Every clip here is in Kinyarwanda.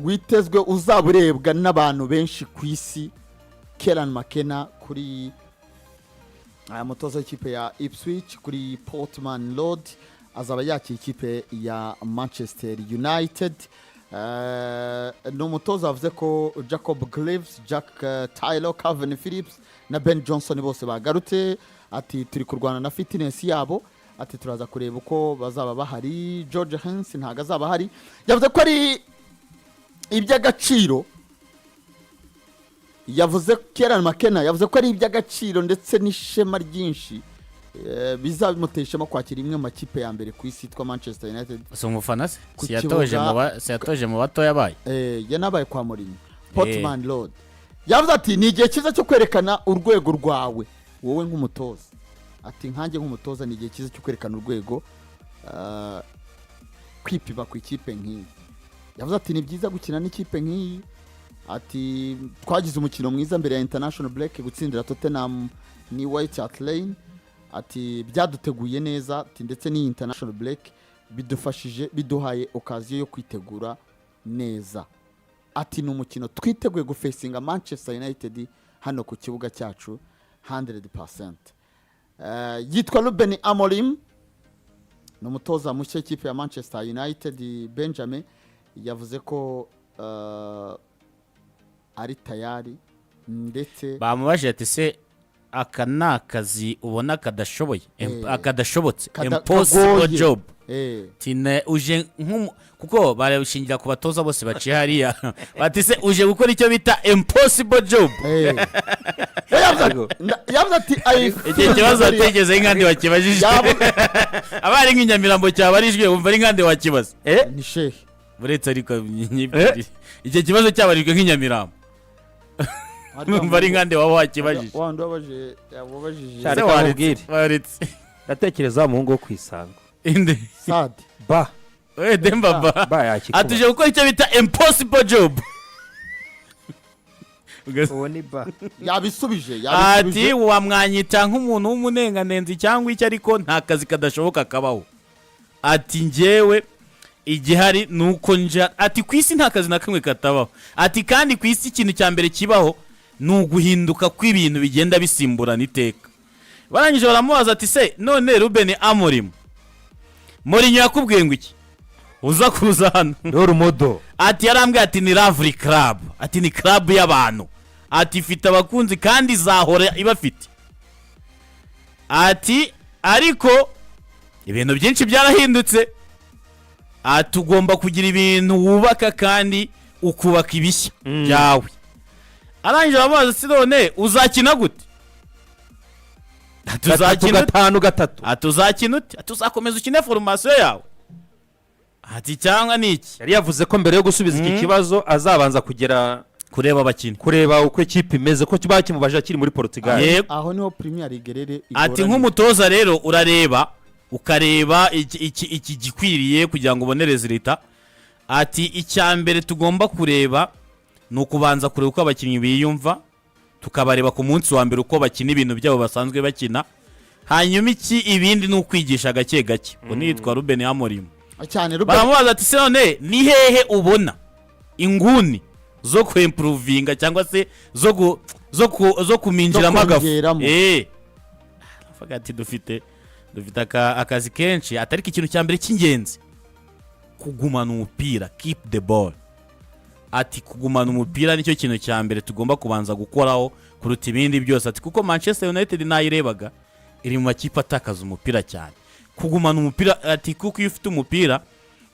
Witezwe uzaba urebwa n'abantu benshi ku isi. Kieran McKenna kuri aya mutoza w'ikipe ya Ipswich kuri Portman Road azaba yakira ikipe ya Manchester United. Ni umutoza wavuze ko Jacob Greaves, Jack Taylor, Kalvin Phillips na Ben Johnson bose bagarutse. Ati turi kurwana na fitness yabo, ati turaza kureba uko bazaba bahari. George Hens ntabwo azaba ahari. Yavuze ko ari iby'agaciro. Yavuze, Kieran McKenna yavuze ko ari iby'agaciro ndetse n'ishema ryinshi, bizaba bimuteye ishema kwakira imwe mu makipe ya mbere ku isi yitwa Manchester United. Si umufana se? Ku Si yatoje si yatoje mu batoya bayo? Yanabaye kwa Mourinho, Portman Road. Yavuze ati ni igihe cyiza cyo kwerekana urwego rwawe wowe nk'umutoza. Ati nkanjye nk'umutoza ni igihe cyiza cyo kwerekana urwego, kwipima ku ikipe nk'iyi. Yavuze ati ni byiza gukina n'ikipe nk'iyi. Ati twagize umukino mwiza mbere ya international break, gutsindira Tottenham ni White Hart Lane. Ati byaduteguye neza. Ati ndetse n'iyi international break bidufashije, biduhaye occasion yo kwitegura neza. Ati ni umukino twiteguye gufacinga Manchester United hano ku kibuga cyacu 100%. Yitwa Ruben Amorim, ni umutoza mushya w'ikipe ya Manchester United. Benjamin yavuze ko ari tayari ndetse Bamubajije ati se aka ni akazi ubona kadashoboye, kadashobotse, impossible kagoye. job? Tine uje nk'umu kuko barabishingira ku batoza bose baciye hariya, bati se uje gukora icyo bita impossible job? Yavuze ati I Igihe kibazo wategeze nk'andi wakibajije, aba ari nk'inyamirambo cyabarijwe, wumva ari nk'andi wakibaza? Ni shehe. Uretse ariko icyo kibazo cyabarijwe nk'inyamirambo, wumva ari nk'andi waba wakibajije? Wandi wabajije. Cyane. Ese Reka waretse nkubwire. Waretse. Ndatekereza wa muhungu wo kwisanga. Inde? Sadi. Ba. We Demba Ba. Ba yakikuba. Atuje gukora icyo bita impossible job. Uwo ni ba. Yabisubije. Ati Yabisubije. Wamwanyita nk'umuntu w'umunenganenzi cyangwa icyo, ariko nta kazi kadashoboka kabaho. Ati njyewe igihari ni uko nja, ati ku isi nta kazi na kamwe katabaho. Ati kandi ku isi ikintu cya mbere kibaho ni uguhinduka kw'ibintu bigenda bisimburana iteka. Barangije baramubaza ati se none Ruben Amorim, Mourinho yakubwiye ngo iki uza kuza hano? Role model. Ati yarambwiye ati ni lovely club, ati ni club y'abantu, ati ifite abakunzi kandi izahora ibafite. Ati ariko ibintu byinshi byarahindutse, ati ugomba kugira ibintu wubaka kandi ukubaka ibishya byawe. Arangije aramubaza ati none uzakina gute? Ati 3 uzakina ute? 5 3. Ati uzakina ute? Ati uzakomeza ukine formation yawe? Ati cyangwa ni iki? Yari yavuze ko mbere yo gusubiza iki kibazo azabanza kugera kureba abakinnyi, kureba uko ikipe imeze, ko bakimubajije akiri muri Portugal. Yego. Aho niho Premier League rero Ati igoranye. nk'umutoza rero urareba, ukareba iki gikwiriye kugira ngo ubone résultat. Ati icya mbere tugomba kureba ni ukubanza kureba uko abakinnyi biyumva, tukabareba ku munsi wa mbere uko bakina ibintu byabo basanzwe bakina, hanyuma iki ibindi ni ukwigisha gake gake. Ngo niyitwa Ruben Amorim. Cyane Ruben. Baramubaza ati se none ni hehe ubona inguni zo kwimprovinga cyangwa se zo kuminjiramo agafu? Kongeramo. Aravuga ati dufite akazi kenshi, atari ikintu cya mbere cy'ingenzi kugumana umupira, keep the ball. Ati kugumana umupira nicyo kintu cya mbere tugomba kubanza gukoraho kuruta ibindi byose. Ati kuko Manchester United nayirebaga iri mu makipe atakaza umupira cyane. Kugumana umupira, ati kuko iyo ufite umupira,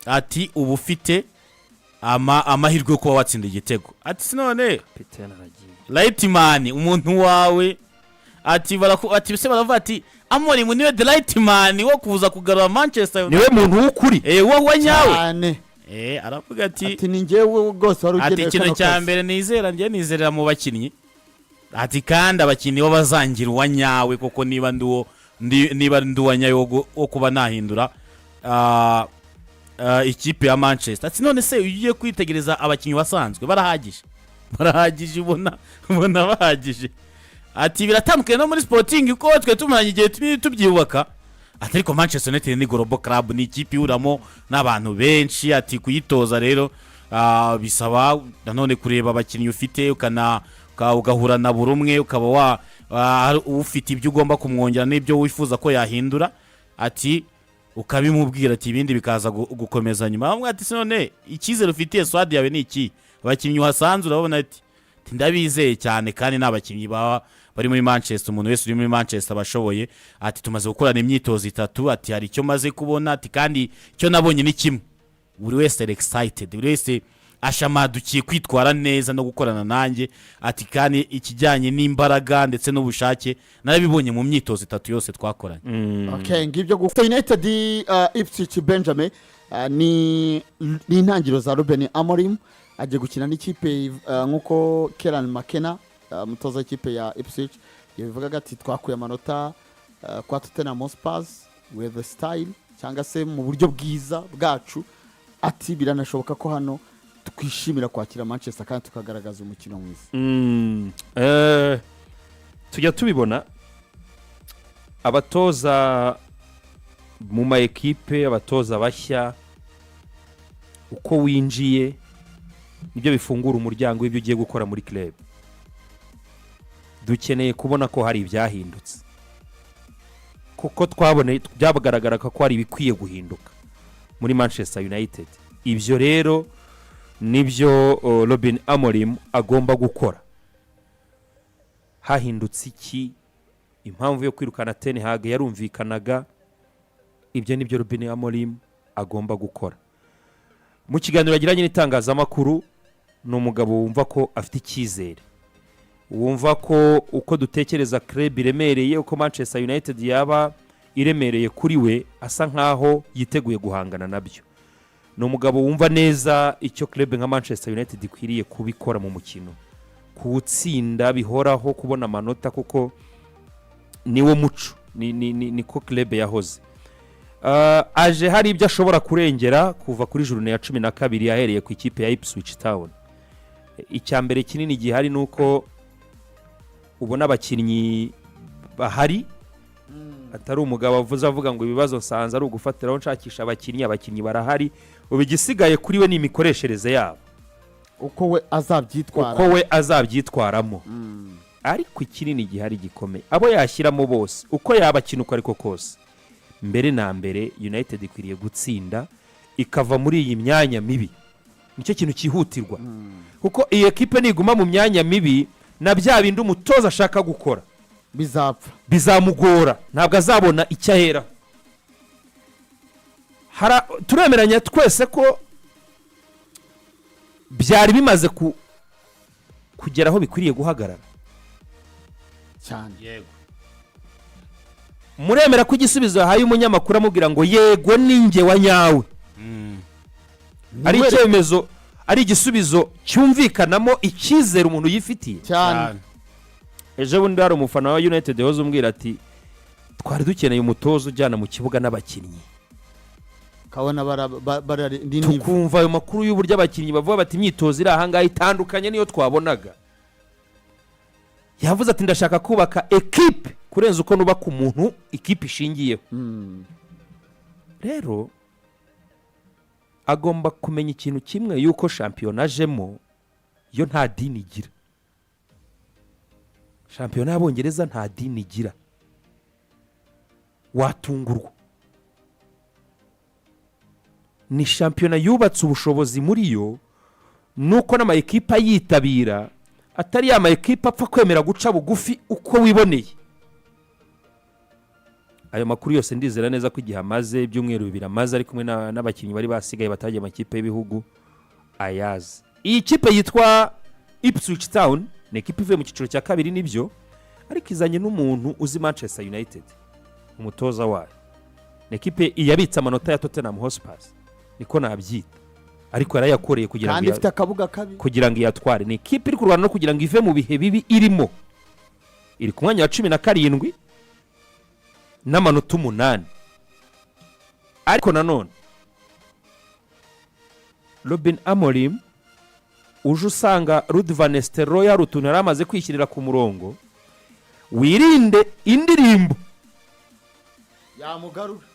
ati uba ufite amahirwe yo kuba watsinda igitego. Ati sinone Kapitene aragiye. Right man, umuntu wawe, ati ati se baravuga ati Amorim niwe the right man wo kuza kugarura Manchester Niwe muntu w'ukuri. Wowe nyawe. Cyane. Aravuga ati Ati ni njyewe rwose wari ati ugenewe ikintu kano cya kazi. mbere nizera, njye nizerera mu bakinnyi. Ati kandi abakinnyi bo bazangira uwa nyawe koko niba ndi uwo niba ndi uwa nyawe wo kuba nahindura ikipe ya Manchester. Ati none se iyo ugiye kwitegereza abakinnyi basanzwe barahagije, barahagije, ubona bahagije? Ati biratandukanye no muri Sporting kuko twe tumaranye igihe tubyubaka. Ati ariko Manchester United ni global club, ni ikipe ihuramo n'abantu benshi. Ati kuyitoza rero Bisaba nanone kureba abakinnyi ufite, ugahura na buri umwe, ukaba wa ufite ibyo ugomba kumwongera n'ibyo wifuza ko yahindura, ati ukabimubwira, ati ibindi bikaza gukomeza nyuma. Bamwe ati: "Se none icyizere ufitiye squad yawe ni iki? Abakinnyi uhasanze urabona?" Ati: "Ndabizeye cyane, kandi ni abakinnyi baba bari muri Manchester, umuntu wese uri muri Manchester abashoboye." Ati: "Tumaze gukorana imyitozo itatu." Ati: "Hari icyo maze kubona." Ati: "Kandi icyo nabonye ni kimwe, buri wese ari excited, buri wese ashamadukiye kwitwara neza no gukorana nanjye." Ati: "Kandi ikijyanye n'imbaraga ndetse n'ubushake narabibonye mu myitozo itatu yose twakoranye." Okay, ngibyo gusa United, Ipswich, Benjamin, ni intangiriro za Ruben Amorim. Agiye gukina n'ikipe, nk'uko Kieran McKenna, umutoza w'ikipe ya Ipswich, yabivugaga, ati twakuye amanota kwa Tottenham Hotspur with the style, cyangwa se mu buryo bwiza bwacu. Ati biranashoboka ko hano twishimira kwakira Manchester kandi tukagaragaza umukino mwiza. Tujya tubibona abatoza mu ma ekipe, abatoza bashya, uko winjiye nibyo bifungura umuryango w'ibyo ugiye gukora muri club. Dukeneye kubona ko hari ibyahindutse, kuko twabone byagaragaraga ko hari ibikwiye guhinduka muri Manchester United. Ibyo rero nibyo Robin Amorim agomba gukora. Hahindutse iki? Impamvu yo kwirukana Ten Hag yarumvikanaga. Ibyo nibyo Robin Amorim agomba gukora. Mu kiganiro yagiranye n'itangazamakuru, ni umugabo wumva ko afite icyizere, wumva ko uko dutekereza club iremereye, uko Manchester United yaba iremereye kuri we, asa nkaho yiteguye guhangana nabyo. Ni umugabo wumva neza icyo club nka Manchester United ikwiriye kubikora mu mukino, kuwutsinda bihoraho, kubona amanota, kuko niwo muco, niko club yahoze. Aje hari ibyo ashobora kurengera kuva kuri journée ya 12 yahereye ku ikipe ya Ipswich Town. Icya mbere kinini gihari ni uko ubona abakinnyi bahari, atari umugabo avuze avuga ngo ibibazo nsanze ari ugufatiraho nshakisha abakinnyi. Abakinnyi barahari, ubu igisigaye kuri we ni imikoreshereze yabo, uko we azabyitwara, uko we azabyitwaramo. Ariko ikinini gihari gikomeye, abo yashyiramo bose, uko yaba akina uko ariko kose, mbere na mbere United ikwiriye gutsinda ikava muri iyi myanya mibi. Nicyo kintu cyihutirwa, kuko iyi ekipe niguma mu myanya mibi, na bya bindi umutoza ashaka gukora bizapfa, bizamugora, ntabwo azabona icyo aheraho. Turemeranya twese ko byari bimaze kugera aho bikwiriye guhagarara. Cyane. Yego. Muremera ko igisubizo yahaye umunyamakuru amubwira ngo yego, ni njye wa nyawe, ari icyemezo, ari igisubizo cyumvikanamo icyizere umuntu yifitiye? Cyane. Ejo bundi hari umufana wa United yahoze umbwira ati: "Twari dukeneye umutoza ujyana mu kibuga n'abakinnyi." Kabona bara ni nivo. Tukumva ayo makuru y'uburyo abakinnyi bavuga bati imyitozo iri ahangaha itandukanye niyo twabonaga. Yavuze ati: "Ndashaka kubaka ekipe kurenza uko nubaka umuntu ikipe ishingiyeho." Rero agomba kumenya ikintu kimwe, yuko shampiyona ajemo yo nta dini igira. Shampiyona y'Abongereza nta dini igira, watungurwa. Ni shampiyona yubatse ubushobozi muri yo, nuko n'ama ekipa ayitabira atari ya ma ekipa apfa kwemera guca bugufi uko wiboneye. Ayo makuru yose, ndizera neza ko igihe amaze, ibyumweru 2 amaze ari kumwe n'abakinnyi bari basigaye batagiye amakipe y'ibihugu, ayazi. Iyi kipe yitwa Ipswich Town ni ekipe ivuye mu cyiciro cya kabiri, nibyo, ariko izanye n'umuntu uzi Manchester United, umutoza wayo. Ni ekipe yabitse amanota ya Tottenham Hotspur, niko nabyita, ariko yarayakoreye kugira ngo kandi ifite akabuga kabi. kugira ngo iyatware. Ni ikipe iri kurwana no kugira ngo ive mu bihe bibi irimo. Iri ku mwanya wa 17 n'amanota 8. Ariko nanone Robin Amorim uje usanga Ruud van Nistelrooy hari utuntu yari amaze kwishyirira ku murongo. Wirinde indirimbo yamugarura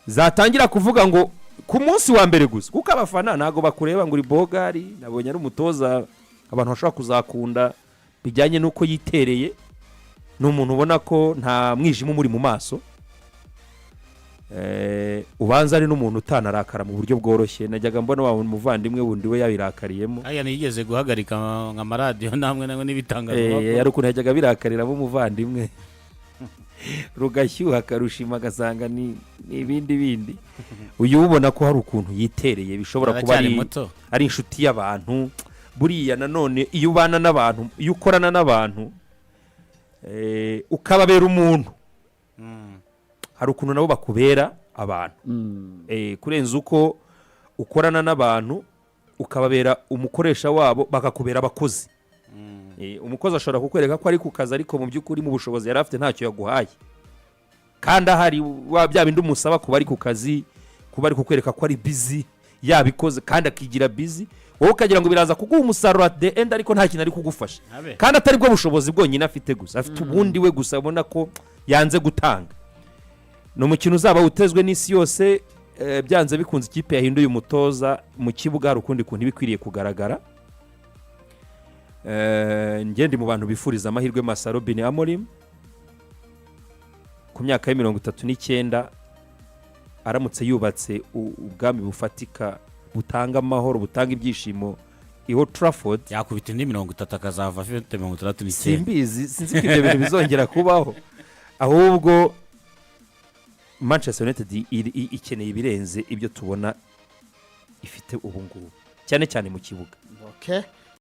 zatangira kuvuga ngo Ku munsi wa mbere gusa, kuko abafana ntabwo bakureba ngo uri bogari. Nabonye ari umutoza abantu bashobora kuzakunda bijyanye n'uko yitereye. Ni umuntu ubona ko nta mwijima umuri mu maso. Ubanza ari n'umuntu utanarakara mu buryo bworoshye. Najyaga mbona wa muvandimwe wundi we yabirakariyemo. Aya ntiyigeze guhagarika amaradiyo namwe namwe n'ibitangazamakuru. Hari ukuntu yajyaga birakariramo umuvandimwe, rugashyuha akarushima, agasanga ni ibindi bindi. Uyu ubona ko hari ukuntu yitereye, bishobora kuba Aracyari ari muto. ari inshuti y'abantu. Buriya nanone iyo ubana n'abantu, iyo ukorana n'abantu, ukababera umuntu, hari ukuntu nabo bakubera abantu. Kurenza uko ukorana n'abantu ukababera umukoresha wabo, bakakubera abakozi. Umukozi ashobora kukwereka ko ari ku kazi, ariko mu by'ukuri mu bushobozi yari afite ntacyo yaguhaye, kandi ahari bya bindi umusaba kuba ari ku kazi, kuba ari kukwereka ko ari busy, yabikoze kandi akigira busy, wowe ukagira ngo biraza kuguha umusaruro at the end, ariko nta kintu ari kugufasha. Abe. Kandi atari bwo bushobozi bwonyine afite gusa, afite ubundi we gusa abona ko yanze gutanga. Ni umukino uzaba utezwe n'isi yose. Byanze bikunze ikipe yahinduye umutoza mu kibuga hari ukundi kuntu iba ikwiriye kugaragara. Njye ndi mu bantu bifuriza amahirwe masa Ruben Amorim ku myaka ye 39. Aramutse yubatse ubwami bufatika, butanga amahoro, butanga ibyishimo i Old Trafford, yakubita indi 30 akazava afite 69. Simbizi, sinzi ko ibyo bintu bizongera kubaho. Ahubwo Manchester United ikeneye ibirenze ibyo tubona ifite ubu ngubu, cyane cyane mu kibuga. Okay.